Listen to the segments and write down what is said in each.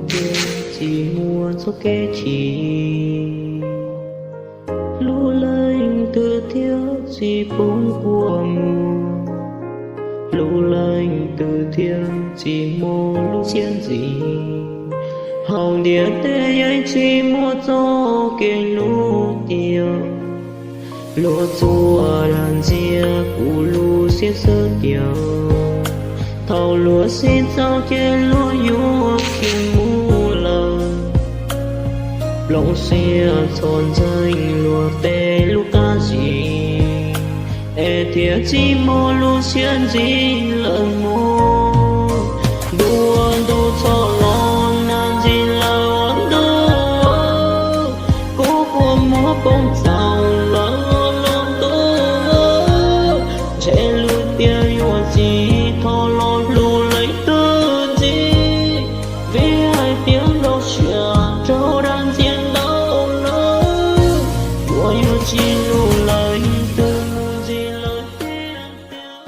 Tias tsis muaj txoj kev chim, lub leej twg thiaj tsis poob kua muag, lub leej twg thiaj tsis muaj lub siab ntxim. Hauv ntiaj teb yeej tsis muaj txoj kev hlub tiag, luag tsuas dag ntxias kuv lub siab xwb tiag. Thaum luag sib txeeb ces luag yuav khiav mus lawm, plooj siab txhos ntxeev luag tej lub qab zis, es thiaj tsis muaj lub siab ntxim lawm mog. Ntuj, ntuj txhob los nag ntxiv lawm ntuj, kuv kua muag poob txaus lawm los ntuj, ntshe lwm tiam yuav tsis thov los hlub leej twg ntxiv, vim hais tias nrog siab raug dag ntxias ntau lawm, yuav yuav tsis hlub leej twg ntxiv lawm tiag tiag.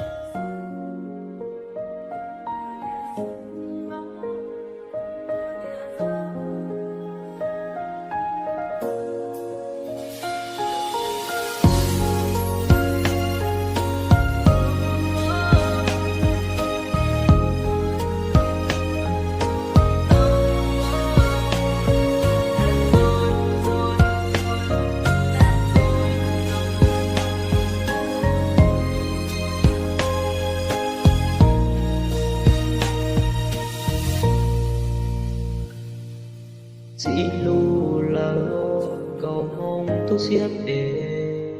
Txij hlub lawm nkauj hmoob tu siab phem,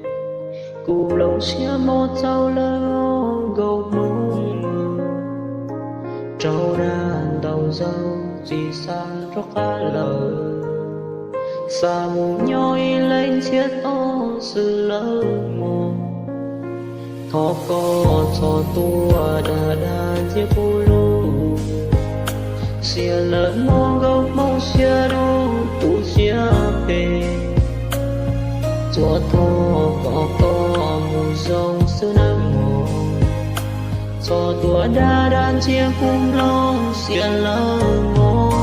kuv plooj siab mob txaus lawm nkauj hmoob, raug dag ntau zaus tsis xav rov qab lawm, xav mus nyob ib leeg ntxhiab to xwb lawm mog. Thov koj txhob tuaj dag dag ntxias kuv lub siab lawm mog nkauj hmoob, siab dub tu siab phem, tsuas thov kom koj mus zoo xwb nawb mog. Txhob tuaj dag dag ntxias kuv lub siab lawm mog.